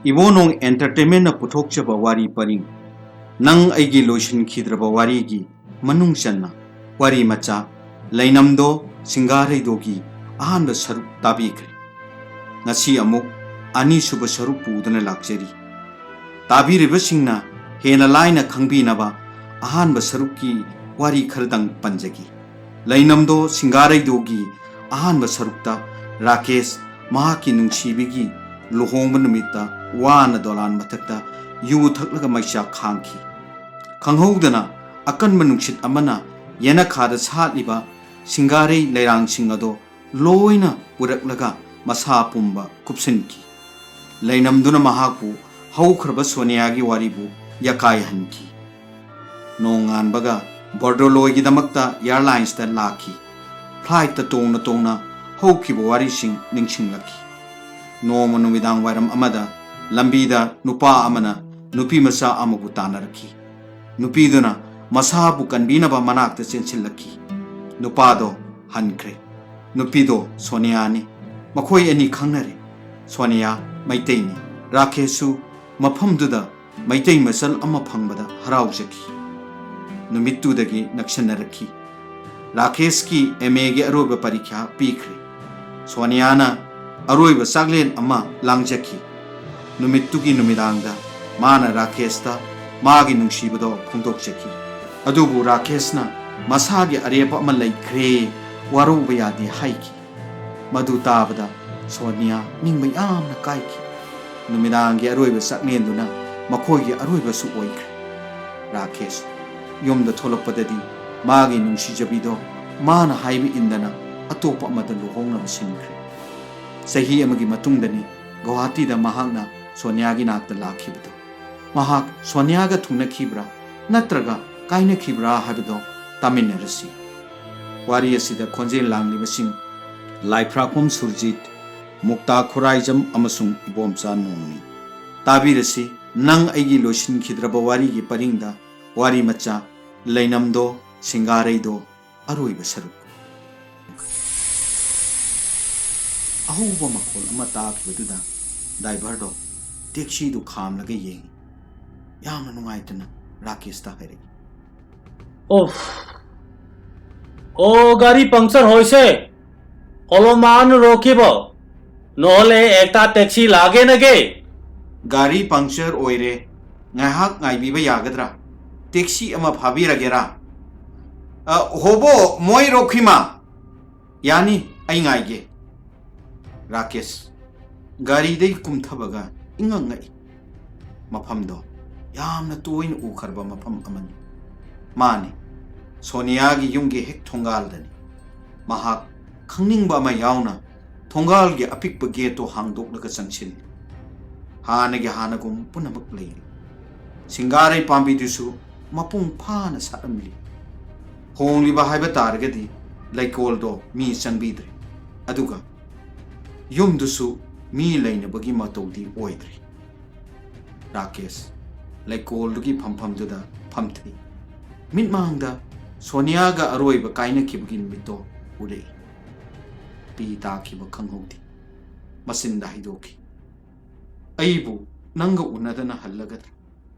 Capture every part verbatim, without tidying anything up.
ꯏꯕꯣꯅꯣꯡ Entertainmentꯅ ꯄꯨꯊꯣꯛꯆꯕ ꯋꯥꯔꯤ ꯄꯔꯤꯡ ꯅꯪ ꯑꯩꯒꯤ ꯂꯣꯏꯁꯤꯟꯈꯤꯗ꯭ꯔꯕ ꯋꯥꯔꯤꯒꯤ ꯃꯅꯨꯡ ꯆꯟꯅ ꯋꯥꯔꯤ ꯃꯆꯥ ꯂꯩꯅꯝꯗꯣ ꯁꯤꯡꯒꯥꯔꯩꯗꯣꯒꯤ ꯑꯍꯥꯟꯕ ꯁꯔꯨꯛ ꯇꯥꯕꯤꯈ꯭ꯔꯦ꯫ ꯉꯁꯤ ꯑꯃꯨꯛ ꯑꯅꯤꯁꯨꯕ ꯁꯔꯨꯛ ꯄꯨꯗꯨꯅ ꯂꯥꯛꯆꯔꯤ꯫ ꯇꯥꯕꯤꯔꯤꯕꯁꯤꯡꯅ ꯍꯦꯟꯅ ꯂꯥꯏꯅ ꯈꯪꯕꯤꯅꯕ ꯑꯍꯥꯟꯕ ꯁꯔꯨꯛꯀꯤ ꯋꯥꯔꯤ ꯈꯔꯗꯪ ꯄꯟꯖꯒꯦ꯫ ꯂꯩꯅꯝꯗꯣ ꯁꯤꯡꯒꯥꯔꯩꯗꯣꯒꯤ ꯑꯍꯥꯟꯕ ꯁꯔꯨꯛꯇ ꯔꯥꯀꯦꯁ ꯃꯍꯥꯛꯀꯤ ꯅꯨꯡꯁꯤꯕꯤꯒꯤ ꯂꯨꯍꯣꯡꯕ ꯅꯨꯃꯤꯠꯇ ꯋꯥꯅ ꯗꯣꯂꯥꯟ ꯃꯊꯛꯇ ꯌꯨ ꯊꯛꯂꯒ ꯃꯩꯆꯥꯛ ꯈꯥꯡꯈꯤ꯫ ꯈꯪꯍꯧꯗꯅ ꯑꯀꯟꯕ ꯅꯨꯡꯁꯤꯠ ꯑꯃꯅ ꯌꯦꯅꯈꯥꯗ ꯁꯥꯠꯂꯤꯕ ꯁꯤꯡꯒꯥꯔꯩ ꯂꯩꯔꯥꯡꯁꯤꯡ ꯑꯗꯣ ꯂꯣꯏꯅ ꯄꯨꯔꯛꯂꯒ ꯃꯁꯥ ꯄꯨꯝꯕ ꯀꯨꯞꯁꯤꯟꯈꯤ꯫ ꯂꯩꯅꯝꯗꯨꯅ ꯃꯍꯥꯛꯄꯨ ꯍꯧꯈ꯭ꯔꯕ ꯁꯣꯅꯤꯌꯥꯒꯤ ꯋꯥꯔꯤꯕꯨ ꯌꯥꯀꯥꯏꯍꯟꯈꯤ꯫ ꯅꯣꯡꯉꯥꯟꯕꯒ ꯕꯣꯔꯗꯣꯂꯣꯏꯒꯤꯗꯃꯛꯇ ꯑꯦꯌꯔꯂꯥꯏꯟꯁꯇ ꯂꯥꯛꯈꯤ꯫ ꯐ꯭ꯂꯥꯏꯠꯇ ꯇꯣꯡꯅ ꯇꯣꯡꯅ ꯍꯧꯈꯤꯕ ꯋꯥꯔꯤꯁꯤꯡ ꯅꯤꯡꯁꯤꯡꯂꯛꯈꯤ꯫ ꯅꯣꯡꯃ ꯅꯨꯃꯤꯗꯥꯡ ꯋꯥꯏꯔꯝ ꯑꯃꯗ ꯂꯝꯕꯤꯗ ꯅꯨꯄꯥ ꯑꯃꯅ ꯅꯨꯄꯤ ꯃꯆꯥ ꯑꯃꯕꯨ ꯇꯥꯟꯅꯔꯛꯈꯤ꯫ ꯅꯨꯄꯤꯗꯨꯅ ꯃꯁꯥꯕꯨ ꯀꯟꯕꯤꯅꯕ ꯃꯅꯥꯛꯇ ꯆꯦꯟꯁꯤꯜꯂꯛꯈꯤ꯫ ꯅꯨꯄꯥꯗꯣ ꯍꯟꯈ꯭ꯔꯦ꯫ ꯅꯨꯄꯤꯗꯣ ꯁꯣꯅꯤꯌꯥꯅꯤ꯫ ꯃꯈꯣꯏ ꯑꯅꯤ ꯈꯪꯅꯔꯦ꯫ ꯁꯣꯅꯤꯌꯥ ꯃꯩꯇꯩꯅꯤ꯫ ꯔꯥꯀꯦꯁꯁꯨ ꯃꯐꯝꯗꯨꯗ ꯃꯩꯇꯩ ꯃꯆꯜ ꯑꯃ ꯐꯪꯕꯗ ꯍꯔꯥꯎꯖꯈꯤ꯫ ꯅꯨꯃꯤꯠꯇꯨꯗꯒꯤ ꯅꯛꯁꯟꯅꯔꯛꯈꯤ꯫ ꯔꯥꯀꯦꯁꯀꯤ ꯑꯦꯝ ꯑꯦꯒꯤ ꯑꯔꯣꯏꯕ ꯄꯔꯤꯈ꯭ꯌꯥ ꯄꯤꯈ꯭ꯔꯦ꯫ ꯁꯣꯅꯤꯌꯥꯅ ꯑꯔꯣꯏꯕ ꯆꯥꯛꯂꯦꯟ ꯑꯃ ꯂꯥꯡꯖꯈꯤ꯫ ꯅꯨꯃꯤꯠꯇꯨꯒꯤ ꯅꯨꯃꯤꯗꯥꯡꯗ ꯃꯥꯅ ꯔꯥꯀꯦꯁꯇ ꯃꯥꯒꯤ ꯅꯨꯡꯁꯤꯕꯗꯣ ꯐꯣꯡꯗꯣꯛꯆꯈꯤ꯫ ꯑꯗꯨꯕꯨ ꯔꯥꯀꯦꯁꯅ ꯃꯁꯥꯒꯤ ꯑꯔꯦꯞꯄ ꯑꯃ ꯂꯩꯈ꯭ꯔꯦ, ꯋꯥꯔꯧꯕ ꯌꯥꯗꯦ ꯍꯥꯏꯈꯤ꯫ ꯃꯗꯨ ꯇꯥꯕꯗ ꯁꯣꯅꯤꯌꯥ ꯅꯤꯡꯕ ꯌꯥꯝꯅ ꯀꯥꯏꯈꯤ꯫ ꯅꯨꯃꯤꯗꯥꯡꯒꯤ ꯑꯔꯣꯏꯕ ꯆꯥꯛꯂꯦꯟꯗꯨꯅ ꯃꯈꯣꯏꯒꯤ ꯑꯔꯣꯏꯕꯁꯨ ꯑꯣꯏꯈ꯭ꯔꯦ꯫ ꯔꯥꯀꯦꯁ ꯌꯨꯝꯗ ꯊꯣꯛꯂꯛꯄꯗꯗꯤ ꯃꯥꯒꯤ ꯅꯨꯡꯁꯤꯖꯕꯤꯗꯣ ꯃꯥꯅ ꯍꯥꯏꯕ ꯏꯟꯗꯅ ꯑꯇꯣꯞꯄ ꯑꯃꯗ ꯂꯨꯍꯣꯡꯅꯕ ꯁꯤꯟꯈ꯭ꯔꯦ꯫ ꯆꯍꯤ ꯑꯃꯒꯤ ꯃꯇꯨꯡꯗꯅꯤ ꯒꯧꯍꯥꯇꯤꯗ ꯃꯍꯥꯛꯅ ꯁꯣꯅꯤꯌꯥꯒꯤ ꯅꯥꯛꯇ ꯂꯥꯛꯈꯤꯕꯗꯣ꯫ ꯃꯍꯥꯛ ꯁꯣꯅꯤꯌꯥꯒ ꯊꯨꯡꯅꯈꯤꯕ꯭ꯔꯥ ꯅꯠꯇ꯭ꯔꯒ ꯀꯥꯏꯅꯈꯤꯕ꯭ꯔꯥ ꯍꯥꯏꯕꯗꯣ ꯇꯥꯃꯤꯟꯅꯔꯁꯤ꯫ ꯋꯥꯔꯤ ꯑꯁꯤꯗ ꯈꯣꯟꯖꯦꯜ ꯂꯥꯡꯂꯤꯕꯁꯤꯡ ꯂꯥꯏꯐ꯭ꯔꯥꯛꯄꯝ ꯁꯨꯔꯖꯤꯠ, ꯃꯨꯛꯇꯥ ꯈꯨꯔꯥꯏꯖꯝ ꯑꯃꯁꯨꯡ ꯏꯕꯣꯝꯆꯥ ꯅꯣꯡꯅꯤ꯫ ꯇꯥꯕꯤꯔꯁꯤ ꯅꯪ ꯑꯩꯒꯤ ꯂꯣꯏꯁꯤꯟꯈꯤꯗ꯭ꯔꯕ ꯋꯥꯔꯤꯒꯤ ꯄꯔꯤꯡꯗ ꯋꯥꯔꯤ ꯃꯆꯥ ꯂꯩꯅꯝꯗꯣ ꯁꯤꯡꯒꯥꯔꯩꯗꯣ ꯑꯔꯣꯏꯕ ꯁꯔꯨꯛ꯫ ꯑꯍꯧꯕ ꯃꯈꯣꯜ ꯑꯃ ꯇꯥꯈꯤꯕꯗꯨꯗ ꯗ꯭ꯔꯥꯏꯚꯔꯗꯣ ꯇꯦꯛꯁꯤꯗꯨ ꯈꯥꯝꯂꯒ ꯌꯦꯡꯏ꯫ ꯌꯥꯝꯅ ꯅꯨꯡꯉꯥꯏꯇꯅ ꯔꯥꯀꯦꯁꯇ ꯍꯥꯏꯔꯛꯏ꯫ উফ। অ' গাড়ী পাংচাৰ হৈছে। অলপমান ৰখিব। নহ'লে এটা টেক্সি লাগে নেকি? ꯒꯥꯔꯤ ꯄꯪꯆꯔ ꯑꯣꯏꯔꯦ꯫ ꯉꯥꯏꯍꯥꯛ ꯉꯥꯏꯕꯤꯕ ꯌꯥꯒꯗ꯭ꯔꯥ? ꯇꯦꯛꯁꯤ ꯑꯃ ꯐꯥꯕꯤꯔꯒꯦꯔꯥ? ꯑ, ꯍꯣꯕꯣ, ꯃꯣꯏ ꯔꯣꯈꯤꯃꯥ꯫ ꯌꯥꯅꯤ, ꯑꯩ ꯉꯥꯏꯒꯦ꯫ ꯔꯥꯀꯦꯁ ꯒꯥꯔꯤꯗꯒꯤ ꯀꯨꯝꯊꯕꯒ ꯏꯉꯛ ꯉꯛꯏ꯫ ꯃꯐꯝꯗꯣ ꯌꯥꯝꯅ ꯇꯣꯏꯅ ꯎꯈ꯭ꯔꯕ ꯃꯐꯝ ꯑꯃꯅꯤ꯫ ꯃꯥꯅꯤ, ꯁꯣꯅꯤꯌꯥꯒꯤ ꯌꯨꯝꯒꯤ ꯍꯦꯛ ꯊꯣꯡꯒꯥꯜꯗꯅꯤ꯫ ꯃꯍꯥꯛ ꯈꯪꯅꯤꯡꯕ ꯑꯃ ꯌꯥꯎꯅ ꯊꯣꯡꯒꯥꯜꯒꯤ ꯑꯄꯤꯛꯄ ꯒꯦꯠꯇꯨ ꯍꯥꯡꯗꯣꯛꯂꯒ ꯆꯪꯁꯤꯜꯂꯤ꯫ ꯍꯥꯟꯅꯒꯤ ꯍꯥꯟꯅꯒꯨꯝ ꯄꯨꯝꯅꯃꯛ ꯂꯩꯔꯤ꯫ ꯁꯤꯡꯒꯥꯔꯩ ꯄꯥꯝꯕꯤꯗꯨꯁꯨ ꯃꯄꯨꯡ ꯐꯥꯅ ꯁꯥꯠꯂꯝꯂꯤ꯫ ꯍꯣꯡꯂꯤꯕ ꯍꯥꯏꯕ ꯇꯥꯔꯒꯗꯤ ꯂꯩꯀꯣꯜꯗꯣ ꯃꯤ ꯆꯪꯕꯤꯗ꯭ꯔꯦ꯫ ꯑꯗꯨꯒ ꯌꯨꯝꯗꯨꯁꯨ ꯃꯤ ꯂꯩꯅꯕꯒꯤ ꯃꯇꯧꯗꯤ ꯑꯣꯏꯗ꯭ꯔꯦ꯫ ꯔꯥꯀꯦꯁ ꯂꯩꯀꯣꯜꯗꯨꯒꯤ ꯐꯝꯐꯝꯗꯨꯗ ꯐꯝꯊꯩ꯫ ꯃꯤꯠꯃꯥꯡꯗ ꯁꯣꯅꯤꯌꯥꯒ ꯑꯔꯣꯏꯕ ꯀꯥꯏꯅꯈꯤꯕꯒꯤ ꯅꯨꯃꯤꯠꯇꯣ ꯎꯔꯛꯏ꯫ ꯄꯤ ꯇꯥꯈꯤꯕ ꯈꯪꯍꯧꯗꯦ꯫ ꯃꯆꯤꯟꯗ ꯍꯥꯏꯗꯣꯛꯈꯤ, "ꯑꯩꯕꯨ ꯅꯪꯒ ꯎꯅꯗꯅ ꯍꯜꯂꯒꯗ꯭ꯔꯥ?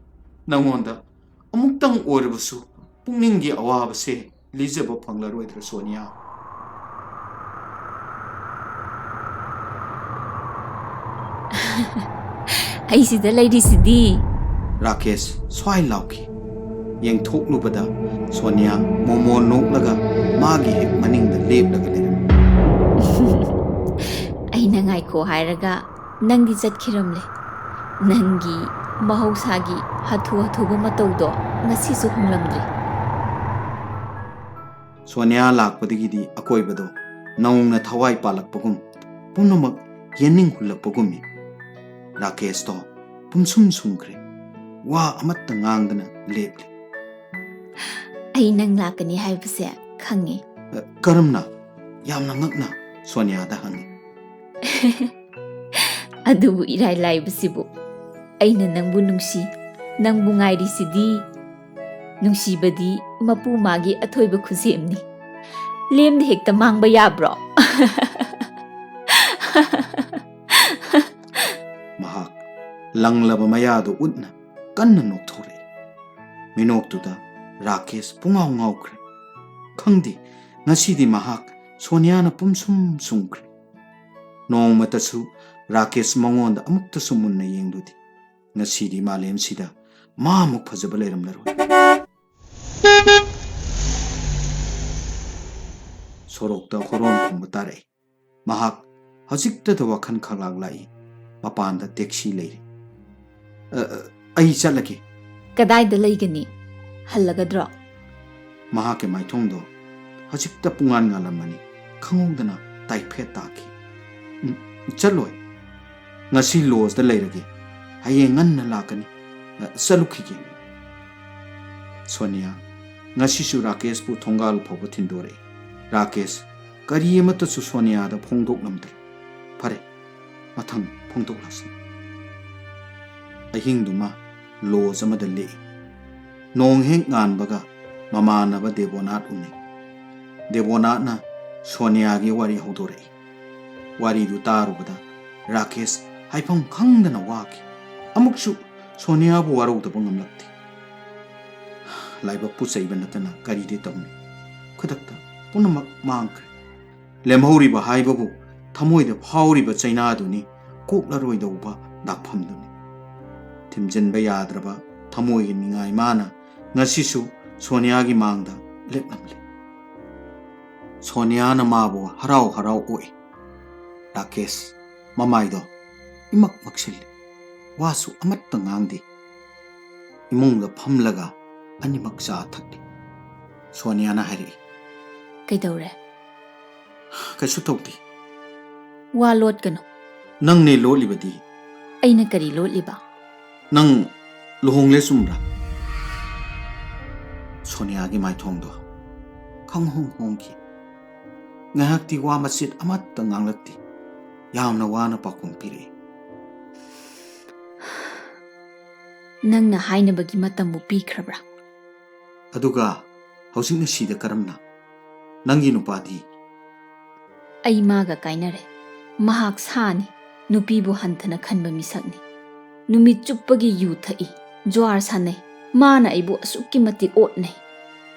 ꯅꯪꯉꯣꯟꯗ ꯑꯃꯨꯛꯇꯪ ꯑꯣꯏꯔꯕꯁꯨ ꯄꯨꯛꯅꯤꯡꯒꯤ ꯑꯋꯥꯕꯁꯦ ꯂꯤꯖꯕ ꯐꯪꯂꯔꯣꯏꯗ꯭ꯔꯥ, ꯁꯣꯅꯤꯌꯥ?" ꯑꯩ ꯁꯤꯗ ꯂꯩꯔꯤꯁꯤꯗꯤ꯫ ꯔꯥꯀꯦꯁ ꯁ꯭ꯋꯥꯏ ꯂꯥꯎꯈꯤ꯫ ꯌꯦꯡꯊꯣꯛꯂꯨꯕꯗ ꯁꯣꯅꯤꯌꯥ ꯃꯣꯃꯣ ꯅꯣꯛꯂꯒ ꯃꯥꯒꯤ ꯍꯦꯛ ꯃꯅꯤꯡꯗ ꯂꯦꯞꯂꯒ ꯂꯩꯔꯝꯃꯤ꯫ ꯑꯩꯅ ꯉꯥꯏꯈꯣ ꯍꯥꯏꯔꯒ ꯅꯪꯗꯤ ꯆꯠꯈꯤꯔꯝꯂꯦ꯫ ꯅꯪꯒꯤ ꯃꯍꯧꯁꯥꯒꯤ ꯍꯥꯊꯨ ꯍꯥꯊꯨꯕ ꯃꯇꯧꯗꯣ ꯉꯁꯤꯁꯨ ꯍꯣꯡꯂꯝꯗ꯭ꯔꯤ꯫ ꯁꯣꯅꯤꯌꯥ ꯂꯥꯛꯄꯗꯒꯤꯗꯤ ꯑꯀꯣꯏꯕꯗꯣ ꯅꯧꯅ ꯊꯋꯥꯏ ꯄꯥꯜꯂꯛꯄꯒꯨꯝ, ꯄꯨꯝꯅꯃꯛ ꯌꯦꯅꯤꯡ ꯍꯨꯜꯂꯛꯄꯒꯨꯝꯃꯤ꯫ ꯔꯥꯀꯦꯁꯇꯣ ꯄꯨꯝꯁꯨꯝ ꯁꯨꯝꯈ꯭ꯔꯦ꯫ ꯋꯥ ꯑꯃꯠꯇ ꯉꯥꯡꯗꯅ ꯂꯦꯞꯂꯤ꯫ ꯑꯩ ꯅꯪ ꯂꯥꯛꯀꯅꯤ ꯍꯥꯏꯕꯁꯦ ꯈꯪꯉꯦ꯫ "ꯑ, ꯀꯔꯝꯅ?" ꯌꯥꯝꯅ ꯉꯛꯅ ꯁꯣꯅꯤꯌꯥꯗ ꯍꯪꯉꯤ꯫ ꯑꯗꯨꯕꯨ ꯏꯔꯥꯏ ꯂꯥꯏꯕꯁꯤꯕꯨ꯫ ꯑꯩꯅ ꯅꯪꯕꯨ ꯅꯨꯡꯁꯤ, ꯅꯪꯕꯨ ꯉꯥꯏꯔꯤꯁꯤꯗꯤ꯫ ꯅꯨꯡꯁꯤꯕꯗꯤ ꯃꯄꯨ ꯃꯥꯒꯤ ꯑꯊꯣꯏꯕ ꯈꯨꯖꯦꯝꯅꯤ꯫ ꯂꯦꯝꯗ ꯍꯦꯛꯇ ꯃꯥꯡꯕ ꯌꯥꯕ꯭ꯔꯣ? ꯃꯍꯥꯛ ꯂꯪꯂꯕ ꯃꯌꯥꯗꯨ ꯎꯠꯅ ꯀꯟꯅ ꯅꯣꯛꯊꯣꯔꯛꯏ꯫ ꯃꯤꯅꯣꯛꯇꯨꯗ ꯔꯥꯀꯦꯁ ꯄꯨꯡꯉꯥꯎ ꯉꯥꯎꯈ꯭ꯔꯦ꯫ ꯈꯪꯗꯦ, ꯉꯁꯤꯗꯤ ꯃꯍꯥꯛ ꯁꯣꯅꯤꯌꯥꯅ ꯄꯨꯝꯁꯨꯝ ꯁꯨꯝꯈ꯭ꯔꯦ꯫ ꯅꯣꯡꯃꯇꯁꯨ ꯔꯥꯀꯦꯁ ꯃꯉꯣꯟꯗ ꯑꯃꯨꯛꯇꯁꯨ ꯃꯨꯟꯅ ꯌꯦꯡꯂꯨꯗꯦ꯫ ꯉꯁꯤꯗꯤ ꯃꯥꯂꯦꯝꯁꯤꯗ ꯃꯥꯃꯨꯛ ꯐꯖꯕ ꯂꯩꯔꯝꯂꯔꯣꯏ꯫ ꯁꯣꯔꯣꯛꯇ ꯍꯣꯔꯣꯟ ꯈꯣꯡꯕ ꯇꯥꯔꯛꯏ꯫ ꯃꯍꯥꯛ ꯍꯧꯖꯤꯛꯇꯗ ꯋꯥꯈꯜ ꯈꯪꯂꯥꯛ ꯂꯥꯛꯏ꯫ ꯃꯄꯥꯟꯗ ꯇꯦꯛꯁꯤ ꯂꯩꯔꯤ꯫ "ꯑ, ꯑ, ꯑꯩ ꯆꯠꯂꯒꯦ꯫" "ꯀꯗꯥꯏꯗ ꯂꯩꯒꯅꯤ? ꯍꯜꯂꯒꯗ꯭ꯔꯣ?" ꯃꯍꯥꯛꯀꯤ ꯃꯥꯏꯊꯣꯡꯗꯣ ꯍꯧꯖꯤꯛꯇ ꯄꯨꯡꯉꯥꯟ ꯉꯥꯜꯂꯝꯃꯅꯤ꯫ ꯈꯪꯍꯧꯗꯅ ꯇꯥꯏꯐꯦꯠ ꯇꯥꯈꯤ꯫ "ꯎꯝ, ꯆꯠꯂꯣꯏ꯫ ꯉꯁꯤ ꯂꯣꯖꯇ ꯂꯩꯔꯒꯦ꯫ ꯍꯌꯦꯡ ꯉꯟꯅ ꯂꯥꯛꯀꯅꯤ꯫ ꯑ, ꯆꯠꯂꯨꯈꯤꯒꯦ꯫" ꯁꯣꯅꯤꯌꯥ ꯉꯁꯤꯁꯨ ꯔꯥꯀꯦꯁꯄꯨ ꯊꯣꯡꯒꯥꯜ ꯐꯥꯎꯕ ꯊꯤꯟꯗꯣꯔꯛꯏ꯫ ꯔꯥꯀꯦꯁ ꯀꯔꯤ ꯑꯃꯠꯇꯁꯨ ꯁꯣꯅꯤꯌꯥꯗ ꯐꯣꯡꯗꯣꯛꯂꯝꯗ꯭ꯔꯦ꯫ ꯐꯔꯦ, ꯃꯊꯪ ꯐꯣꯡꯗꯣꯛꯂꯁꯤ꯫ ꯑꯍꯤꯡꯗꯨꯃ ꯂꯣꯖ ꯑꯃꯗ ꯂꯦꯛꯏ꯫ ꯅꯣꯡ ꯍꯦꯛ ꯉꯥꯟꯕꯒ ꯃꯃꯥꯟꯅꯕ ꯗꯦꯕꯣꯅꯥꯠ ꯎꯅꯩ꯫ ꯗꯦꯕꯣꯅꯥꯠꯅ ꯁꯣꯅꯤꯌꯥꯒꯤ ꯋꯥꯔꯤ ꯍꯧꯗꯣꯔꯛꯏ꯫ ꯋꯥꯔꯤꯗꯨ ꯇꯥꯔꯨꯕꯗ ꯔꯥꯀꯦꯁ ꯍꯥꯏꯐꯝ ꯈꯪꯗꯅ ꯋꯥꯈꯤ꯫ ꯑꯃꯨꯛꯁꯨ ꯁꯣꯅꯤꯌꯥꯕꯨ ꯋꯥꯔꯧꯗꯕ ꯉꯝꯂꯛꯇꯦ꯫ ꯂꯥꯏꯕꯛꯄꯨ ꯆꯩꯕ ꯅꯠꯇꯅ ꯀꯔꯤꯗꯤ ꯇꯧꯅꯤ? ꯈꯨꯗꯛꯇ ꯄꯨꯝꯅꯃꯛ ꯃꯥꯡꯈ꯭ꯔꯦ꯫ ꯂꯦꯝꯍꯧꯔꯤꯕ ꯍꯥꯏꯕꯕꯨ ꯊꯃꯣꯏꯗ ꯐꯥꯎꯔꯤꯕ ꯆꯩꯅꯥꯗꯨꯅꯤ, ꯀꯣꯛꯂꯔꯣꯏꯗꯧꯕ ꯗꯥꯛꯐꯝꯗꯨꯅꯤ꯫ ꯊꯤꯝꯖꯤꯟꯕ ꯌꯥꯗ꯭ꯔꯕ ꯊꯃꯣꯏꯒꯤ ꯅꯤꯡꯉꯥꯏ ꯃꯥꯅ ꯉꯁꯤꯁꯨ ꯁꯣꯅꯤꯌꯥꯒꯤ ꯃꯥꯡꯗ ꯂꯦꯞꯂꯝꯂꯦ꯫ ꯁꯣꯅꯤꯌꯥꯅ ꯃꯥꯕꯨ ꯍꯔꯥꯎ ꯍꯔꯥꯎ ꯑꯣꯛꯏ꯫ ꯔꯥꯀꯦꯁ ꯃꯃꯥꯏꯗꯣ ꯏꯃꯛ ꯃꯛꯁꯤꯜꯂꯤ꯫ ꯋꯥꯁꯨ ꯑꯃꯠꯇ ꯉꯥꯡꯗꯦ꯫ ꯏꯃꯨꯡꯗ ꯐꯝꯂꯒ ꯑꯅꯤꯃꯛ ꯆꯥ ꯊꯛꯂꯤ꯫ ꯁꯣꯅꯤꯌꯥꯅ ꯍꯥꯏꯔꯛꯏ, "ꯀꯩꯗꯧꯔꯦ?" "ꯀꯩꯁꯨ ꯇꯧꯗꯦ꯫" "ꯋꯥ ꯂꯣꯠꯀꯅꯨ꯫" "ꯅꯪꯅꯦ ꯂꯣꯠꯂꯤꯕꯗꯤ꯫" "ꯑꯩꯅ ꯀꯔꯤ ꯂꯣꯠꯂꯤꯕ?" "ꯅꯪ ꯂꯨꯍꯣꯡꯂꯦ, ꯆꯨꯝꯕ꯭ꯔꯥ?" ꯁꯣꯅꯤꯌꯥꯒꯤ ꯃꯥꯏꯊꯣꯡꯗꯣ ꯈꯪꯍꯣꯡ ꯍꯣꯡꯈꯤ꯫ ꯉꯥꯏꯍꯥꯛꯇꯤ ꯋꯥ ꯃꯆꯦꯠ ꯑꯃꯠꯇ ꯉꯥꯡꯂꯛꯇꯦ꯫ ꯌꯥꯝꯅ ꯋꯥꯅ ꯄꯥꯎꯈꯨꯝ ꯄꯤꯔꯛꯏ꯫ "ꯅꯪꯅ ꯍꯥꯏꯅꯕꯒꯤ ꯃꯇꯝꯕꯨ ꯄꯤꯈ꯭ꯔꯕ꯭ꯔꯥ?" "ꯑꯗꯨꯒ ꯍꯧꯖꯤꯛꯅ ꯁꯤꯗ ꯀꯔꯝꯅ? ꯅꯪꯒꯤ ꯅꯨꯄꯥꯗꯤ?" "ꯑꯩ ꯃꯥꯒ ꯀꯥꯏꯅꯔꯦ꯫ ꯃꯍꯥꯛ ꯁꯥꯅꯤ, ꯅꯨꯄꯤꯕꯨ ꯍꯟꯊꯅ ꯈꯟꯕ ꯃꯤꯁꯛꯅꯤ꯫" ꯅꯨꯃꯤꯠ ꯆꯨꯞꯄꯒꯤ ꯌꯨ ꯊꯛꯏ, ꯖ꯭ꯋꯥꯔ ꯁꯥꯟꯅꯩ꯫ ꯃꯥꯅ ꯑꯩꯕꯨ ꯑꯁꯨꯛꯀꯤ ꯃꯇꯤꯛ ꯑꯣꯠꯅꯩ꯫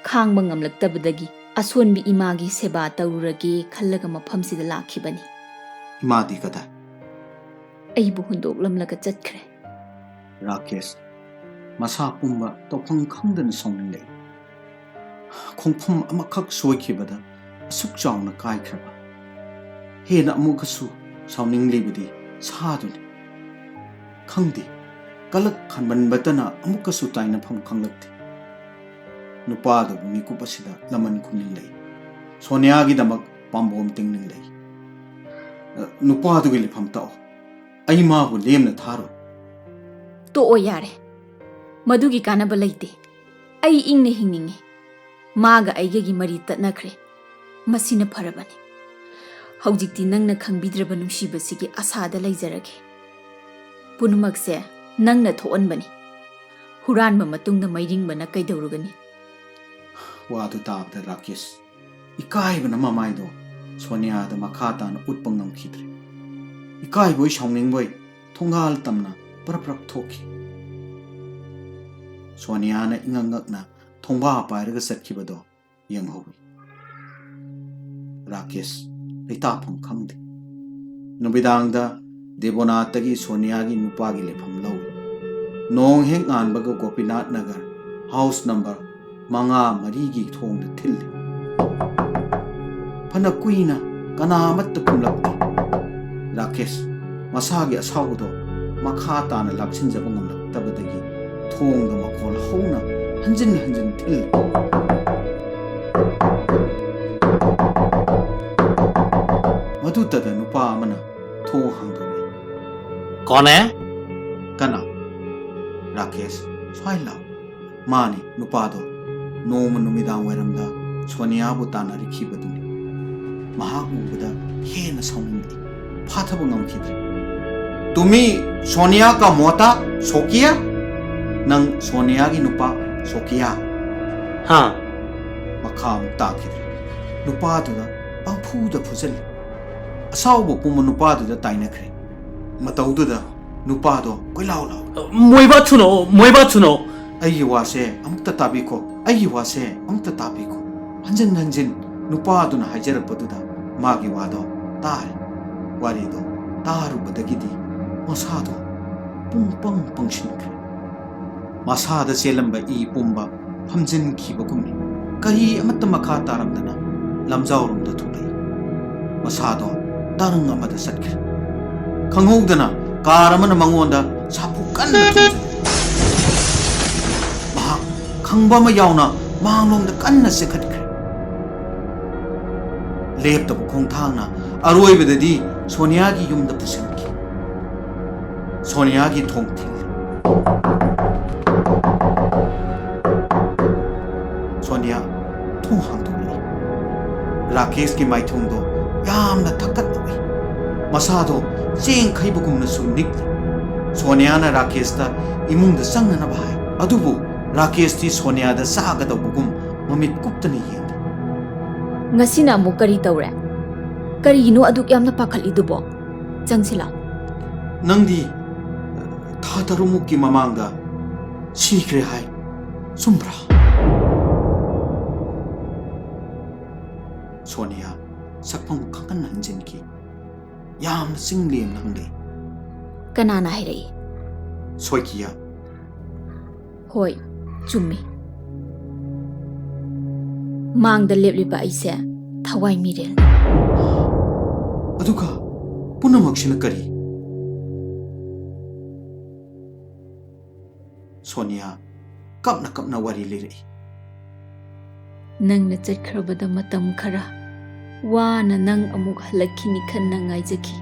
ꯈꯥꯡꯕ ꯉꯝꯂꯛꯇꯕꯗꯒꯤ ꯑꯁꯣꯟꯕꯤ ꯏꯃꯥꯒꯤ ꯁꯦꯕꯥ ꯇꯧꯔꯨꯔꯒꯦ ꯈꯜꯂꯒ ꯃꯐꯝꯁꯤꯗ ꯂꯥꯛꯈꯤꯕꯅꯤ꯫ ꯏꯃꯥꯗꯤ ꯀꯗꯥꯏ? ꯑꯩꯕꯨ ꯍꯨꯟꯗꯣꯛꯂꯝꯂꯒ ꯆꯠꯈ꯭ꯔꯦ꯫ ꯔꯥꯀꯦꯁ ꯃꯁꯥ ꯄꯨꯝꯕ ꯇꯧꯐꯝ ꯈꯪꯗꯅ ꯁꯥꯎꯅꯤꯡꯂꯛꯏ꯫ ꯈꯣꯡꯐꯝ ꯑꯃꯈꯛ ꯁꯣꯏꯈꯤꯕꯗ ꯑꯁꯨꯛ ꯆꯥꯎꯅ ꯀꯥꯏꯈ꯭ꯔꯕ꯫ ꯍꯦꯟꯅ ꯑꯃꯨꯛꯀꯁꯨ ꯁꯥꯎꯅꯤꯡꯂꯤꯕꯗꯤ ꯁꯥꯗꯨꯅꯤ꯫ ꯈꯪꯗꯦ, ꯀꯂꯛ ꯈꯟꯃꯟꯕꯇꯅ ꯑꯃꯨꯛꯀꯁꯨ ꯇꯥꯏꯅꯐꯝ ꯈꯪꯂꯛꯇꯦ꯫ ꯅꯨꯄꯥꯗꯨꯕꯨ ꯃꯤꯀꯨꯞ ꯑꯁꯤꯗ ꯂꯃꯟ ꯈꯨꯝꯅꯤꯡꯂꯛꯏ꯫ ꯁꯣꯅꯤꯌꯥꯒꯤꯗꯃꯛ ꯄꯥꯝꯕꯣꯝ ꯇꯤꯡꯅꯤꯡꯂꯛꯏ꯫ "ꯑ, ꯅꯨꯄꯥꯗꯨꯒꯤ ꯂꯩꯐꯝ ꯇꯥꯛꯑꯣ꯫ ꯑꯩ ꯃꯥꯕꯨ ꯂꯦꯝꯅ ꯊꯥꯔꯣꯏ꯫" "ꯇꯣꯛꯑꯣ ꯌꯥꯔꯦ꯫ ꯃꯗꯨꯒꯤ ꯀꯥꯟꯅꯕ ꯂꯩꯇꯦ꯫ ꯑꯩ ꯏꯪꯅ ꯍꯤꯡꯅꯤꯡꯉꯤ꯫ ꯃꯥꯒ ꯑꯩꯒꯒꯤ ꯃꯔꯤ ꯇꯠꯅꯈ꯭ꯔꯦ꯫ ꯃꯁꯤꯅ ꯐꯔꯕꯅꯤ꯫ ꯍꯧꯖꯤꯛꯇꯤ ꯅꯪꯅ ꯈꯪꯕꯤꯗ꯭ꯔꯕ ꯅꯨꯡꯁꯤꯕꯁꯤꯒꯤ ꯑꯁꯥꯗ ꯂꯩꯖꯔꯒꯦ꯫ ꯄꯨꯝꯅꯃꯛꯁꯦ ꯅꯪꯅ ꯊꯣꯛꯍꯟꯕꯅꯤ꯫ ꯍꯨꯔꯥꯟꯕ ꯃꯇꯨꯡꯗ ꯃꯩꯔꯤꯡꯕꯅ ꯀꯩꯗꯧꯔꯨꯒꯅꯤ?" ꯋꯥꯗꯨ ꯇꯥꯕꯗ ꯔꯥꯀꯦꯁ ꯏꯀꯥꯏꯕꯅ ꯃꯃꯥꯏꯗꯣ ꯁꯣꯅꯤꯌꯥꯗ ꯃꯈꯥ ꯇꯥꯅ ꯎꯠꯄ ꯉꯝꯈꯤꯗ꯭ꯔꯦ꯫ ꯏꯀꯥꯏꯕꯣꯏ ꯁꯥꯎꯅꯤꯡꯕꯣꯏ ꯊꯣꯡꯒꯥꯜ ꯇꯝꯅ ꯄ꯭ꯔꯞ ꯄ꯭ꯔꯞ ꯊꯣꯛꯈꯤ꯫ ꯁꯣꯅꯤꯌꯥꯅ ꯏꯉꯛ ꯉꯛꯅ ꯊꯣꯡꯕꯥ ꯄꯥꯏꯔꯒ ꯆꯠꯈꯤꯕꯗꯣ ꯌꯦꯡꯍꯧꯏ꯫ ꯔꯥꯀꯦꯁ ꯂꯩꯇꯥꯐꯝ ꯈꯪꯗꯦ꯫ ꯅꯨꯃꯤꯗꯥꯡꯗ ꯗꯦꯕꯣꯅꯥꯊꯇꯒꯤ ꯁꯣꯅꯤꯌꯥꯒꯤ ꯅꯨꯄꯥꯒꯤ ꯂꯩꯐꯝ ꯂꯧꯏ꯫ ꯅꯣꯡ ꯍꯦꯛ ꯉꯥꯟꯕꯒ ꯒꯣꯄꯤꯅꯥꯊ ꯅꯒꯔ ꯍꯥꯎꯁ ꯅꯝꯕꯔ ꯃꯉꯥ ꯃꯔꯤꯒꯤ ꯊꯣꯡꯗ ꯊꯤꯜꯂꯤ꯫ ꯐꯅ ꯀꯨꯏꯅ ꯀꯅꯥ ꯑꯃꯠꯇ ꯈꯨꯝꯂꯛꯇꯦ꯫ ꯔꯥꯀꯦꯁ ꯃꯁꯥꯒꯤ ꯑꯁꯥꯎꯕꯗꯣ ꯃꯈꯥ ꯇꯥꯅ ꯂꯥꯛꯁꯤꯟꯖꯕ ꯉꯝꯂꯛꯇꯕꯗꯒꯤ ꯊꯣꯡꯗ ꯃꯈꯣꯜ ꯍꯧꯅ ꯍꯟꯖꯤꯟ ꯍꯟꯖꯤꯟ ꯊꯤꯜꯂꯤ꯫ ꯃꯗꯨꯇꯗ ꯅꯨꯄꯥ ꯑꯃꯅ ꯊꯣꯡ ꯍꯥꯡꯗꯣꯔꯛꯏ꯫ "ꯀꯣꯟ ꯍꯦ?" "ꯀꯅꯥ?" "ꯔꯥꯀꯦꯁ, ꯁ꯭ꯋꯥꯏ ꯂꯥꯎ꯫" ꯃꯥꯅꯤ, ꯅꯨꯄꯥꯗꯣ ꯅꯣꯡꯃ ꯅꯨꯃꯤꯗꯥꯡ ꯋꯥꯏꯔꯝꯗ ꯁꯣꯅꯤꯌꯥꯕꯨ ꯇꯥꯟꯅꯔꯛꯈꯤꯕꯗꯨꯅꯤ꯫ ꯃꯍꯥꯛ ꯎꯕꯗ ꯍꯦꯟꯅ ꯁꯥꯎꯅꯤꯡꯂꯛꯏ꯫ ꯐꯥꯊꯕ ꯉꯝꯈꯤꯗ꯭ꯔꯦ꯫ "ꯇꯨꯃꯤ ꯁꯣꯅꯤꯌꯥ ꯀꯥ ꯃꯣꯇꯥ ꯁꯣꯀꯤꯌꯥ?" "ꯅꯪ ꯁꯣꯅꯤꯌꯥꯒꯤ ꯅꯨꯄꯥ ꯁꯣꯀꯤꯌꯥ?" "ꯍꯥ?" ꯃꯈꯥ ꯑꯃꯨꯛ ꯇꯥꯈꯤꯗ꯭ꯔꯦ꯫ ꯅꯨꯄꯥꯗꯨꯗ ꯄꯪꯐꯨꯗ ꯐꯨꯖꯜꯂꯤ꯫ ꯑꯁꯥꯎꯕ ꯄꯨꯝꯕ ꯅꯨꯄꯥꯗꯨꯗ ꯇꯥꯏꯅꯈ꯭ꯔꯦ꯫ ꯃꯇꯧꯗꯨꯗ ꯅꯨꯄꯥꯗꯣ ꯀꯣꯏꯂꯥꯎ ꯂꯥꯎ, "ꯃꯣꯏꯕꯥ ꯊꯨꯅꯣ, ꯃꯣꯏꯕꯥ ꯊꯨꯅꯣ!" ꯑꯩꯒꯤ ꯋꯥꯁꯦ ꯑꯃꯨꯛꯇ ꯇꯥꯕꯤꯈꯣ, ꯑꯩꯒꯤ ꯋꯥꯁꯦ ꯑꯃꯨꯛꯇ ꯇꯥꯕꯤꯈꯣ꯫ ꯍꯟꯖꯤꯟ ꯍꯟꯖꯤꯟ ꯅꯨꯄꯥꯗꯨꯅ ꯍꯥꯏꯖꯔꯛꯄꯗꯨꯗ ꯃꯥꯒꯤ ꯋꯥꯗꯣ ꯇꯥꯔꯦ꯫ ꯋꯥꯔꯤꯗꯣ ꯇꯥꯔꯨꯕꯗꯒꯤꯗꯤ ꯃꯁꯥꯗꯣ ꯄꯨꯡ ꯄꯪ ꯄꯪꯁꯤꯟꯈ꯭ꯔꯦ꯫ ꯃꯁꯥꯗ ꯆꯦꯜꯂꯝꯕ ꯏ ꯄꯨꯝꯕ ꯐꯝꯖꯤꯟꯈꯤꯕꯒꯨꯝꯅ ꯀꯔꯤ ꯑꯃꯠꯇ ꯃꯈꯥ ꯇꯥꯔꯝꯗꯅ ꯂꯝꯖꯥꯎꯔꯣꯝꯗ ꯊꯣꯛꯂꯛꯏ꯫ ꯃꯁꯥꯗꯣ ꯇꯔꯪ ꯑꯃꯗ ꯆꯠꯈ꯭ꯔꯦ꯫ ꯈꯪꯍꯧꯗꯅ ꯀꯥꯔ ꯑꯃꯅ ꯃꯉꯣꯟꯗ ꯁꯥꯐꯨ ꯀꯟꯅ ꯊꯣꯝꯖꯤꯜꯂꯤ꯫ ꯃꯍꯥꯛ ꯈꯪꯕ ꯑꯃ ꯌꯥꯎꯅ ꯃꯥꯡꯂꯣꯝꯗ ꯀꯟꯅ ꯆꯦꯟꯈꯠꯈ꯭ꯔꯦ꯫ ꯂꯦꯞꯇꯕ ꯈꯣꯡꯊꯥꯡꯅ ꯑꯔꯣꯏꯕꯗꯗꯤ ꯁꯣꯅꯤꯌꯥꯒꯤ ꯌꯨꯝꯗ ꯄꯨꯁꯤꯟꯈꯤ꯫ ꯁꯣꯅꯤꯌꯥꯒꯤ ꯊꯣꯡ ꯊꯤꯜꯂꯤ꯫ ꯁꯣꯅꯤꯌꯥ ꯊꯣꯡ ꯍꯥꯡꯗꯣꯛꯂꯛꯏ꯫ ꯔꯥꯀꯦꯁꯀꯤ ꯃꯥꯏꯊꯣꯡꯗꯣ ꯌꯥꯝꯅ ꯊꯛꯀꯠꯅ ꯎꯏ꯫ ꯃꯁꯥꯗꯣ ꯆꯦꯡ ꯈꯩꯕꯒꯨꯝꯅꯁꯨ ꯅꯤꯛꯂꯤ꯫ ꯁꯣꯅꯤꯌꯥꯅ ꯔꯥꯀꯦꯁꯇ ꯏꯃꯨꯡꯗ ꯆꯪꯅꯅꯕ ꯍꯥꯏ꯫ ꯑꯗꯨꯕꯨ ꯔꯥꯀꯦꯁꯇꯤ ꯁꯣꯅꯤꯌꯥꯗ ꯆꯥꯒꯗꯧꯕꯒꯨꯝ ꯃꯃꯤꯠ ꯀꯨꯞꯇꯅ ꯌꯦꯡꯂꯤ꯫ "ꯉꯁꯤꯅ ꯑꯃꯨꯛ ꯀꯔꯤ ꯇꯧꯔꯦ? ꯀꯔꯤꯒꯤꯅꯣ ꯑꯗꯨꯛ ꯌꯥꯝꯅ ꯄꯥꯈꯠꯂꯤꯗꯨꯕꯣ? ꯆꯪꯁꯤꯜꯂꯣ꯫" "ꯅꯪꯗꯤ ꯊꯥ ꯇꯔꯨꯛꯃꯨꯛꯀꯤ ꯃꯃꯥꯡꯗ ꯁꯤꯈ꯭ꯔꯦ ꯍꯥꯏ, ꯆꯨꯝꯕ꯭ꯔꯥ?" ꯁꯣꯅꯤꯌꯥ ꯁꯛꯐꯝ ꯈꯪꯍꯟ ꯍꯟꯖꯤꯟꯈꯤ꯫ ꯌꯥꯝꯅ ꯆꯤꯡ ꯂꯦꯝꯅ ꯍꯪꯂꯛꯏ꯫ "ꯀꯅꯥꯅ ꯍꯥꯏꯔꯛꯏ?" "ꯁꯣꯏꯀꯤꯌꯥ꯫" "ꯍꯣꯏ, ꯆꯨꯝꯃꯤ꯫ ꯃꯥꯡꯗ ꯂꯦꯞꯂꯤꯕ ꯑꯩꯁꯦ ꯊꯋꯥꯏ ꯃꯤꯔꯦꯜꯅꯤ꯫" "ꯑꯗꯨꯒ ꯄꯨꯝꯅꯃꯛꯁꯤꯅ ꯀꯔꯤ?" ꯁꯣꯅꯤꯌꯥ ꯀꯞꯅ ꯀꯞꯅ ꯋꯥꯔꯤ ꯂꯤꯔꯛꯏ꯫ "ꯅꯪꯅ ꯆꯠꯈ꯭ꯔꯕꯗ ꯃꯇꯝ ꯈꯔ ꯋꯥꯅ ꯅꯪ ꯑꯃꯨꯛ ꯍꯜꯂꯛꯈꯤꯅꯤ ꯈꯟꯅ ꯉꯥꯏꯖꯈꯤ꯫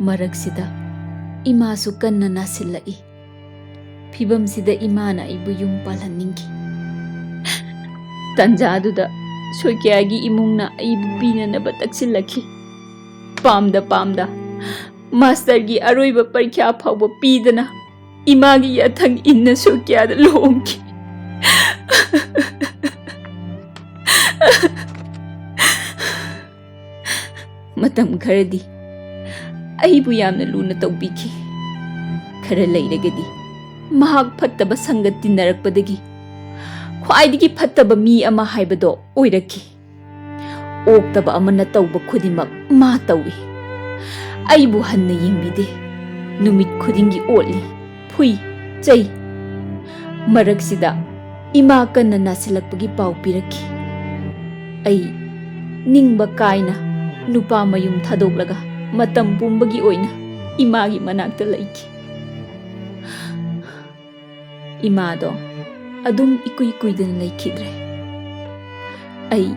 ꯃꯔꯛꯁꯤꯗ ꯏꯃꯥꯁꯨ ꯀꯟꯅ ꯅꯥꯁꯤꯜꯂꯛꯏ꯫ ꯐꯤꯕꯝꯁꯤꯗ ꯏꯃꯥꯅ ꯑꯩꯕꯨ ꯌꯨꯝ ꯄꯥꯜꯍꯟꯅꯤꯡꯈꯤ꯫ ꯇꯟꯖꯥꯗꯨꯗ ꯁꯣꯏꯀꯤꯌꯥꯒꯤ ꯏꯃꯨꯡꯅ ꯑꯩꯕꯨ ꯄꯤꯅꯅꯕ ꯇꯛꯁꯤꯜꯂꯛꯈꯤ꯫ ꯄꯥꯝꯗ ꯄꯥꯝꯗ ꯃꯥꯁꯇꯔꯒꯤ ꯑꯔꯣꯏꯕ ꯄꯔꯤꯈ꯭ꯌꯥ ꯐꯥꯎꯕ ꯄꯤꯗꯅ ꯏꯃꯥꯒꯤ ꯌꯥꯊꯪ ꯏꯟꯅ ꯁꯣꯏꯀꯤꯌꯥꯗ ꯂꯨꯍꯣꯡꯈꯤ꯫" "ꯃꯇꯝ ꯈꯔꯗꯤ ꯑꯩꯕꯨ ꯌꯥꯝꯅ ꯂꯨꯅ ꯇꯧꯕꯤꯈꯤ꯫ ꯈꯔ ꯂꯩꯔꯒꯗꯤ ꯃꯍꯥꯛ ꯐꯠꯇꯕ ꯁꯪꯒ ꯇꯤꯟꯅꯔꯛꯄꯗꯒꯤ ꯈ꯭ꯋꯥꯏꯗꯒꯤ ꯐꯠꯇꯕ ꯃꯤ ꯑꯃ ꯍꯥꯏꯕꯗꯣ ꯑꯣꯏꯔꯛꯈꯤ꯫ ꯑꯣꯛꯇꯕ ꯑꯃꯅ ꯇꯧꯕ ꯈꯨꯗꯤꯡꯃꯛ ꯃꯥ ꯇꯧꯏ꯫ ꯑꯩꯕꯨ ꯍꯟꯅ ꯌꯦꯡꯕꯤꯗꯦ꯫ ꯅꯨꯃꯤꯠ ꯈꯨꯗꯤꯡꯒꯤ ꯑꯣꯠꯂꯤ, ꯐꯨꯏ, ꯆꯩ꯫ ꯃꯔꯛꯁꯤꯗ ꯏꯃꯥ ꯀꯟꯅ ꯅꯥꯁꯤꯜꯂꯛꯄꯒꯤ ꯄꯥꯎ ꯄꯤꯔꯛꯈꯤ꯫ ꯑꯩ ꯅꯤꯡꯕ ꯀꯥꯏꯅ ꯅꯨꯄꯥ ꯃꯌꯨꯝ ꯊꯥꯗꯣꯛꯂꯒ ꯃꯇꯝ ꯄꯨꯝꯕꯒꯤ ꯑꯣꯏꯅ ꯏꯃꯥꯒꯤ ꯃꯅꯥꯛꯇ ꯂꯩꯈꯤ꯫ ꯏꯃꯥꯗꯣ ꯑꯗꯨꯝ ꯏꯀꯨꯏ ꯀꯨꯏꯗꯅ ꯂꯩꯈꯤꯗ꯭ꯔꯦ꯫ ꯑꯩ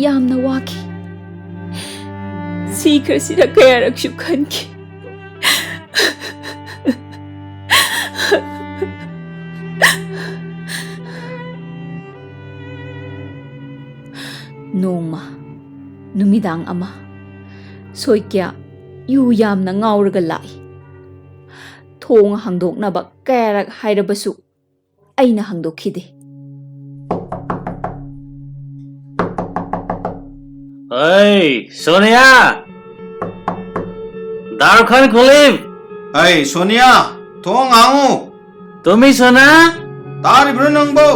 ꯌꯥꯝꯅ ꯋꯥꯈꯤ꯫ ꯁꯤꯈ꯭ꯔꯁꯤꯔ ꯀꯌꯥꯔꯛꯁꯨ ꯈꯟꯈꯤ꯫ ꯅꯣꯡꯃ ꯅꯨꯃꯤꯗꯥꯡ ꯑꯃ ꯁꯣꯏꯀ꯭ꯌꯥ ꯌꯨ ꯌꯥꯝꯅ ꯉꯥꯎꯔꯒ ꯂꯥꯛꯏ꯫ ꯊꯣꯡ ꯍꯥꯡꯗꯣꯛꯅꯕ ꯀꯌꯥꯔꯛ ꯍꯥꯏꯔꯕꯁꯨ ꯑꯩꯅ ꯍꯥꯡꯗꯣꯛꯈꯤꯗꯦ꯫ ꯑꯩ, ꯁꯣꯅꯤꯌꯥ! ꯗꯥꯔꯈꯥꯟ ꯈꯨꯂꯤꯞ! ꯑꯩ, ꯁꯣꯅꯤꯌꯥ, ꯊꯣꯡ ꯍꯥꯡꯉꯨ! ꯇꯨꯃꯤ ꯁꯣꯅꯥ! ꯇꯥꯔꯤꯕ꯭ꯔꯣ ꯅꯪꯕꯣ?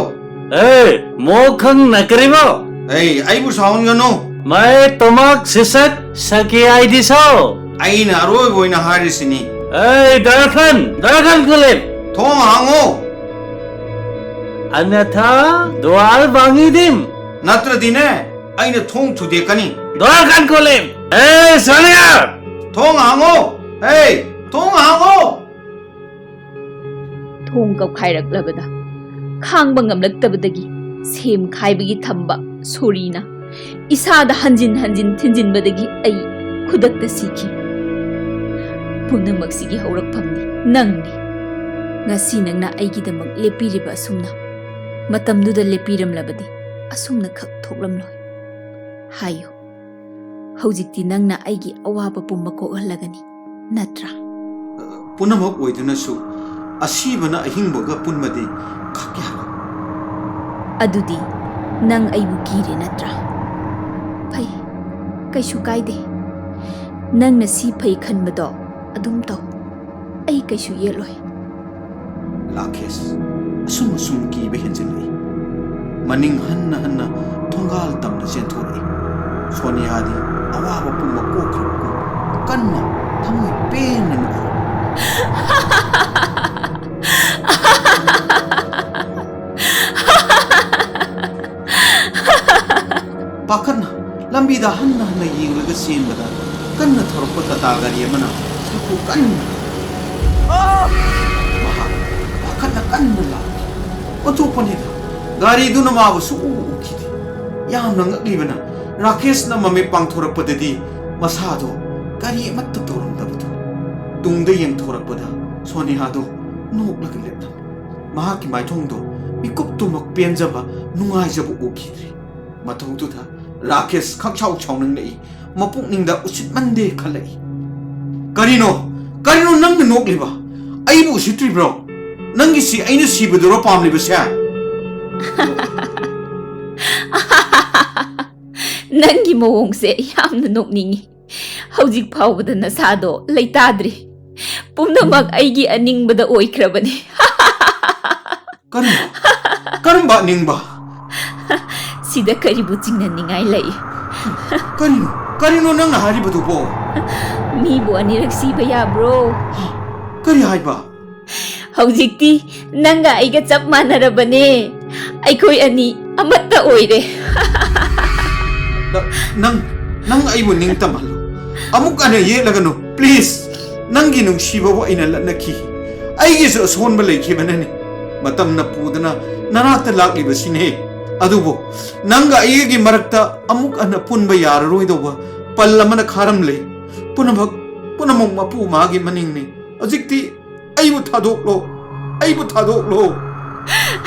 ꯑꯦ, ꯃꯣ ꯈꯪꯅ ꯀꯔꯤꯕꯣ? ꯑꯩ, ꯑꯩꯕꯨ ꯁꯥꯎꯍꯟꯒꯅꯨ꯫ ꯃꯥꯏ ꯇꯣꯃꯥꯛ ꯁꯤꯁꯛ ꯁꯀꯤ ꯑꯥꯏꯗꯤ ꯁꯥꯎ꯫ ꯑꯩꯅ ꯑꯔꯣꯏꯕ ꯑꯣꯏꯅ ꯍꯥꯏꯔꯤꯁꯤꯅꯤ꯫ ꯑꯦ, ꯗꯥꯔꯈꯥꯟ, ꯗꯥꯔꯈꯥꯟ ꯈꯨꯂꯤꯞ! ꯊꯣꯡ ꯍꯥꯡꯉꯨ! ꯑꯅꯊꯥ ꯗ꯭ꯋꯥꯔ ꯕꯥꯡꯉꯤꯗꯤꯝ꯫ ꯅꯠꯇ꯭ꯔꯗꯤꯅꯦ, ꯑꯩꯅ ꯊꯣꯡ ꯊꯨꯗꯦꯛꯀꯅꯤ꯫ ꯗ꯭ꯋꯥꯔ ꯀꯥꯟ ꯈꯨꯂꯤꯞ! ꯑꯦ, ꯁꯣꯅꯤꯌꯥ! ꯊꯣꯡ ꯍꯥꯡꯉꯣ! ꯑꯦ, ꯊꯣꯡ ꯍꯥꯡꯉꯣ! ꯊꯣꯡ ꯀꯞꯈꯥꯏꯔꯛꯂꯕꯗ ꯈꯥꯡꯕ ꯉꯝꯂꯛꯇꯕꯗꯒꯤ ꯁꯦꯝ ꯈꯥꯏꯕꯒꯤ ꯊꯝꯕ ꯁꯣꯔꯤꯅ ꯏꯁꯥꯗ ꯍꯟꯖꯤꯟ ꯍꯟꯖꯤꯟ ꯊꯤꯟꯖꯤꯟꯕꯗꯒꯤ ꯑꯩ ꯈꯨꯗꯛꯇ ꯁꯤꯈꯤ꯫ ꯄꯨꯝꯅꯃꯛꯁꯤꯒꯤ ꯍꯧꯔꯛꯐꯝꯗꯤ ꯅꯪꯅꯤ꯫ ꯉꯁꯤ ꯅꯪꯅ ꯑꯩꯒꯤꯗꯃꯛ ꯂꯦꯞꯄꯤꯔꯤꯕ ꯑꯁꯨꯝꯅ꯫ ꯃꯇꯝꯗꯨꯗ ꯂꯦꯞꯄꯤꯔꯝꯂꯕꯗꯤ ꯑꯁꯨꯝꯅ ꯈꯛ ꯊꯣꯛꯂꯝꯂꯣꯏ꯫ ꯍꯥꯏꯌꯨ, ꯍꯧꯖꯤꯛꯇꯤ ꯅꯪꯅ ꯑꯩꯒꯤ ꯑꯋꯥꯕ ꯄꯨꯝꯕ ꯀꯣꯛꯍꯜꯂꯒꯅꯤ, ꯅꯠꯇ꯭ꯔꯥ? ꯄꯨꯝꯅꯃꯛ ꯑꯣꯏꯗꯨꯅꯁꯨ, ꯑꯁꯤꯕꯅ ꯑꯍꯤꯡꯕꯒ ꯄꯨꯟꯕꯗꯤ ꯈꯛꯀꯦ ꯍꯥꯏꯕ꯫ ꯑꯗꯨꯗꯤ ꯅꯪ ꯑꯩꯕꯨ ꯀꯤꯔꯦ, ꯅꯠꯇ꯭ꯔꯥ? ꯐꯩ, ꯀꯩꯁꯨ ꯀꯥꯏꯗꯦ꯫ ꯅꯪꯅ ꯁꯤ ꯐꯩ ꯈꯟꯕꯗꯣ ꯑꯗꯨꯝ ꯇꯧ꯫ ꯑꯩ ꯀꯩꯁꯨ ꯌꯦꯠꯂꯣꯏ꯫ ꯔꯥꯀꯦꯁ ꯑꯁꯨꯝ ꯑꯁꯨꯝ ꯀꯤꯕ ꯍꯦꯟꯖꯤꯜꯂꯛꯏ꯫ ꯃꯅꯤꯡ ꯍꯟꯅ ꯍꯟꯅ ꯊꯣꯡꯒꯥꯜ ꯇꯝꯅ ꯆꯦꯟꯊꯣꯔꯛꯏ꯫ ꯁꯣꯅꯤꯌꯥꯗꯤ ꯑꯋꯥꯕ ꯄꯨꯝꯕ ꯀꯣꯛꯈ꯭ꯔꯕꯒꯨꯝ ꯀꯟꯅ ꯊꯃꯣꯏ ꯄꯦꯟꯅ ꯅꯣꯛꯍꯧꯔꯤ꯫ ꯄꯥꯈꯠꯅ ꯂꯝꯕꯤꯗ ꯍꯟꯅ ꯍꯟꯅ ꯌꯦꯡꯂꯒ ꯆꯦꯟꯕꯗ ꯀꯟꯅ ꯊꯧꯔꯛꯄ ꯇꯥꯇꯥ ꯒꯥꯔꯤ ꯑꯃꯅ ꯁꯥꯐꯨ ꯀꯟꯅ ꯃꯍꯥꯛ ꯄꯥꯈꯠꯅ ꯀꯟꯅ ꯂꯥꯎꯈꯤ꯫ ꯑꯣꯟꯊꯣꯛꯄꯅꯤꯗ, ꯒꯥꯔꯤꯗꯨꯅ ꯃꯥꯕꯨ ꯁꯨꯛꯎ ꯎꯈꯤꯗꯦ꯫ ꯌꯥꯝꯅ ꯉꯛꯂꯤꯕꯅ, ꯔꯥꯀꯦꯁꯅ ꯃꯃꯤꯠ ꯄꯥꯡꯊꯣꯔꯛꯄꯗꯗꯤ ꯃꯁꯥꯗꯣ ꯀꯔꯤ ꯑꯃꯠꯇ ꯇꯧꯔꯝꯗꯕꯗꯨꯅꯤ꯫ ꯇꯨꯡꯗ ꯌꯦꯡꯊꯣꯔꯛꯄꯗ ꯁꯣꯅꯤꯌꯥꯗꯣ ꯅꯣꯛꯂꯒ ꯂꯦꯞꯂꯝꯃꯤ꯫ ꯃꯍꯥꯛꯀꯤ ꯃꯥꯏꯊꯣꯡꯗꯣ ꯃꯤꯀꯨꯞꯇꯨꯃꯛ ꯄꯦꯟꯖꯕ, ꯅꯨꯡꯉꯥꯏꯖꯕ ꯎꯈꯤꯗ꯭ꯔꯦ꯫ ꯃꯇꯧꯗꯨꯗ ꯔꯥꯀꯦꯁ ꯈꯪꯁꯥꯎ ꯁꯥꯎꯅꯤꯡꯂꯛꯏ꯫ ꯃꯄꯨꯛꯅꯤꯡꯗ ꯎꯁꯤꯠꯃꯟꯗꯦ ꯈꯜꯂꯛꯏ꯫ "ꯀꯔꯤꯅꯣ? ꯀꯔꯤꯅꯣ ꯅꯪꯅ ꯅꯣꯛꯂꯤꯕ? ꯑꯩꯕꯨ ꯎꯁꯤꯠꯇ꯭ꯔꯤꯕ꯭ꯔꯣ? ꯅꯪꯒꯤꯁꯤ ꯑꯩꯅ ꯁꯤꯕꯗꯨꯔꯣ ꯄꯥꯝꯂꯤꯕꯁꯦ?" ꯅꯪꯒꯤ ꯃꯑꯣꯡꯁꯦ ꯌꯥꯝꯅ ꯅꯣꯛꯅꯤꯡꯉꯤ꯫ ꯍꯧꯖꯤꯛ ꯐꯥꯎꯕꯗ ꯅꯁꯥꯗꯣ ꯂꯩꯇꯥꯗ꯭ꯔꯤ꯫ ꯄꯨꯝꯅꯃꯛ ꯑꯩꯒꯤ ꯑꯅꯤꯡꯕꯗ ꯑꯣꯏꯈ꯭ꯔꯕꯅꯤ꯫ ꯀꯔꯝꯕ? ꯀꯔꯝꯕ ꯑꯅꯤꯡꯕ? ꯁꯤꯗ ꯀꯔꯤꯕꯨ ꯆꯤꯡꯅꯅꯤꯡꯉꯥꯏ ꯂꯩ? ꯀꯔꯤꯅꯣ? ꯀꯔꯤꯅꯣ ꯅꯪꯅ ꯍꯥꯏꯔꯤꯕꯗꯨꯕꯣ? ꯃꯤꯕꯨ ꯑꯅꯤꯔꯛ ꯁꯤꯕ ꯌꯥꯕ꯭ꯔꯣ? ꯀꯔꯤ ꯍꯥꯏꯕ? ꯍꯧꯖꯤꯛꯇꯤ ꯅꯪꯒ ꯑꯩꯒ ꯆꯞ ꯃꯥꯟꯅꯔꯕꯅꯦ꯫ ꯑꯩꯈꯣꯏ ꯑꯅꯤ ꯑꯃꯠꯇ ꯑꯣꯏꯔꯦ꯫ ꯅ-, ꯅꯪ, ꯅꯪ ꯑꯩꯕꯨ ꯅꯤꯡꯇꯝꯍꯜꯂꯨ꯫ ꯑꯃꯨꯛ ꯍꯟꯅ ꯌꯦꯠꯂꯒꯅꯨ, please꯫ ꯅꯪꯒꯤ ꯅꯨꯡꯁꯤꯕꯕꯨ ꯑꯩꯅ ꯂꯠꯅꯈꯤ꯫ ꯑꯩꯒꯤꯁꯨ ꯑꯁꯣꯟꯕ ꯂꯩꯈꯤꯕꯅꯅꯤ꯫ ꯃꯇꯝꯅ ꯄꯨꯗꯨꯅ ꯅꯅꯥꯛꯇ ꯂꯥꯛꯂꯤꯕꯁꯤꯅꯦ꯫ ꯑꯗꯨꯕꯨ ꯅꯪꯒ ꯑꯩꯒꯤ ꯃꯔꯛꯇ ꯑꯃꯨꯛ ꯍꯟꯅ ꯄꯨꯟꯕ ꯌꯥꯔꯔꯣꯏꯗꯧꯕ ꯄꯜ ꯑꯃꯅ ꯈꯥꯔꯝꯂꯦ꯫ ꯄꯨꯝꯅꯃꯛ, ꯄꯨꯝꯅꯃꯛ ꯃꯄꯨ ꯃꯥꯒꯤ ꯃꯅꯤꯡꯅꯤ꯫ ꯍꯧꯖꯤꯛꯇꯤ ꯑꯩꯕꯨ ꯊꯥꯗꯣꯛꯂꯣ꯫ ꯑꯩꯕꯨ ꯊꯥꯗꯣꯛꯂꯣ꯫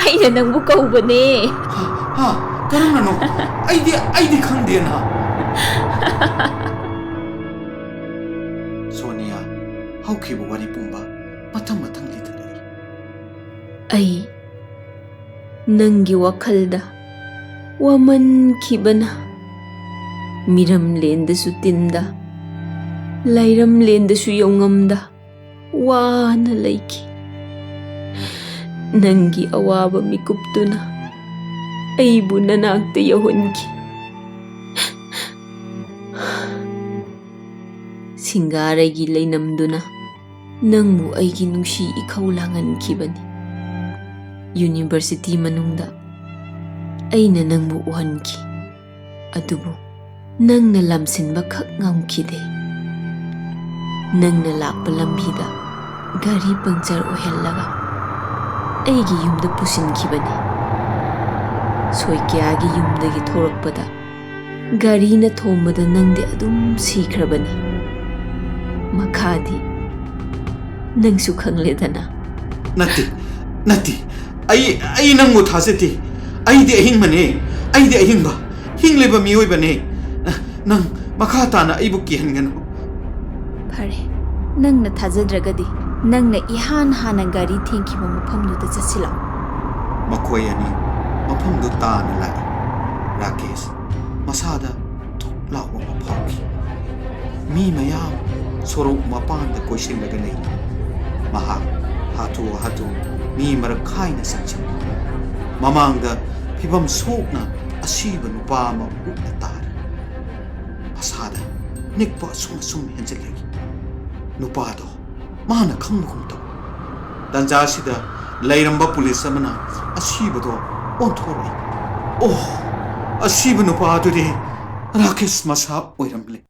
ꯑꯩꯅ ꯅꯪꯕꯨ ꯀꯧꯕꯅꯦ꯫ ꯍꯥ? ꯍꯥ? ꯀꯔꯝꯅꯅꯣ? ꯑꯩꯗꯤ, ꯑꯩꯗꯤ ꯈꯪꯗꯦꯅ꯫ ꯁꯣꯅꯤꯌꯥ, ꯍꯧꯈꯤꯕ ꯋꯥꯔꯤ ꯄꯨꯝꯕ ꯃꯊꯪ ꯃꯊꯪ ꯂꯤꯊꯔꯛꯏ꯫ ꯑꯩ ꯅꯪꯒꯤ ꯋꯥꯈꯜꯗ ꯋꯥꯃꯟꯈꯤꯕꯅ ꯃꯤꯔꯝꯂꯦꯟꯗꯁꯨ ꯇꯤꯟꯗ, ꯂꯩꯔꯝꯂꯦꯟꯗꯁꯨ ꯌꯧꯉꯝꯗ ꯋꯥꯅ ꯂꯩꯈꯤ꯫ ꯅꯪꯒꯤ ꯑꯋꯥꯕ ꯃꯤꯀꯨꯞꯇꯨꯅ ꯑꯩꯕꯨ ꯅꯅꯥꯛꯇ ꯌꯧꯍꯟꯈꯤ꯫ ꯁꯤꯡꯒꯥꯔꯩꯒꯤ ꯂꯩꯅꯝꯗꯨꯅ ꯅꯪꯕꯨ ꯑꯩꯒꯤ ꯅꯨꯡꯁꯤ ꯏꯈꯧ ꯂꯥꯡꯍꯟꯈꯤꯕꯅꯤ꯫ ꯌꯨꯅꯤꯚꯔꯁꯤꯇꯤ ꯃꯅꯨꯡꯗ ꯑꯩꯅ ꯅꯪꯕꯨ ꯎꯍꯟꯈꯤ꯫ ꯑꯗꯨꯕꯨ ꯅꯪꯅ ꯂꯝꯁꯤꯟꯕ ꯈꯛ ꯉꯝꯈꯤꯗꯦ꯫ ꯅꯪꯅ ꯂꯥꯛꯄ ꯂꯝꯕꯤꯗ ꯒꯥꯔꯤ ꯄꯪꯆꯔ ꯑꯣꯏꯍꯜꯂꯒ ꯑꯩꯒꯤ ꯌꯨꯝꯗ ꯄꯨꯁꯤꯟꯈꯤꯕꯅꯤ꯫ ꯁꯣꯏꯀꯤꯌꯥꯒꯤ ꯌꯨꯝꯗꯒꯤ ꯊꯣꯔꯛꯄꯗ ꯒꯥꯔꯤꯅ ꯊꯣꯝꯕꯗ ꯅꯪꯗꯤ ꯑꯗꯨꯝ ꯁꯤꯈ꯭ꯔꯕꯅꯤ꯫ ꯃꯈꯥꯗꯤ ꯅꯪꯁꯨ ꯈꯪꯂꯦꯗꯅ꯫ ꯅꯠꯇꯦ, ꯅꯠꯇꯦ꯫ ꯑꯩ, ꯑꯩ ꯅꯪꯕꯨ ꯊꯥꯖꯗꯦ꯫ ꯑꯩꯗꯤ ꯑꯍꯤꯡꯕꯅꯦ꯫ ꯑꯩꯗꯤ ꯑꯍꯤꯡꯕ, ꯍꯤꯡꯂꯤꯕ ꯃꯤꯑꯣꯏꯕꯅꯦ꯫ ꯅꯪ ꯃꯈꯥ ꯇꯥꯅ ꯑꯩꯕꯨ ꯀꯤꯍꯟꯒꯅꯨ꯫ ꯐꯔꯦ, ꯅꯪꯅ ꯊꯥꯖꯗ꯭ꯔꯒꯗꯤ ꯅꯪꯅ ꯏꯍꯥꯟ ꯍꯥꯟꯅ ꯒꯥꯔꯤ ꯊꯦꯡꯈꯤꯕ ꯃꯐꯝꯗꯨꯗ ꯆꯠꯁꯤꯜꯂꯛꯑꯣ꯫ ꯃꯈꯣꯏ ꯑꯅꯤ ꯃꯐꯝꯗꯨ ꯇꯥꯅ ꯂꯥꯛꯏ꯫ ꯔꯥꯀꯦꯁ ꯃꯁꯥꯗ ꯊꯨꯛ ꯂꯥꯎꯕ ꯑꯃ ꯐꯥꯎꯈꯤ꯫ ꯃꯤ ꯃꯌꯥꯝ ꯁꯣꯔꯣꯛ ꯃꯄꯥꯟꯗ ꯀꯣꯏꯁꯤꯜꯂꯒ ꯂꯩ꯫ ꯃꯍꯥꯛ ꯍꯥꯊꯨ ꯍꯥꯊꯨ ꯃꯤ ꯃꯔꯛ ꯈꯥꯏꯅ ꯆꯪꯁꯤꯜꯂꯤ꯫ ꯃꯃꯥꯡꯗ ꯐꯤꯕꯝ ꯁꯣꯛꯅ ꯑꯁꯤꯕ ꯅꯨꯄꯥ ꯑꯃ ꯎꯠꯂ ꯇꯥꯔꯦ꯫ ꯃꯁꯥꯗ ꯅꯤꯛꯄ ꯑꯁꯨꯝ ꯑꯁꯨꯝ ꯍꯦꯟꯖꯤꯜꯂꯛꯏ꯫ ꯅꯨꯄꯥꯗꯣ ꯃꯥꯅ ꯈꯪꯕꯒꯨꯝ ꯇꯧ꯫ ꯇꯟꯖꯥꯁꯤꯗ ꯂꯩꯔꯝꯕ ꯄꯨꯂꯤꯁ ꯑꯃꯅ ꯑꯁꯤꯕꯗꯣ ꯑꯣꯟꯊꯣꯔꯛꯏ꯫ ꯑꯣ, ꯑꯁꯤꯕ ꯅꯨꯄꯥ ꯑꯗꯨꯗꯤ ꯔꯥꯀꯦꯁ ꯃꯁꯥ ꯑꯣꯏꯔꯝꯂꯦ꯫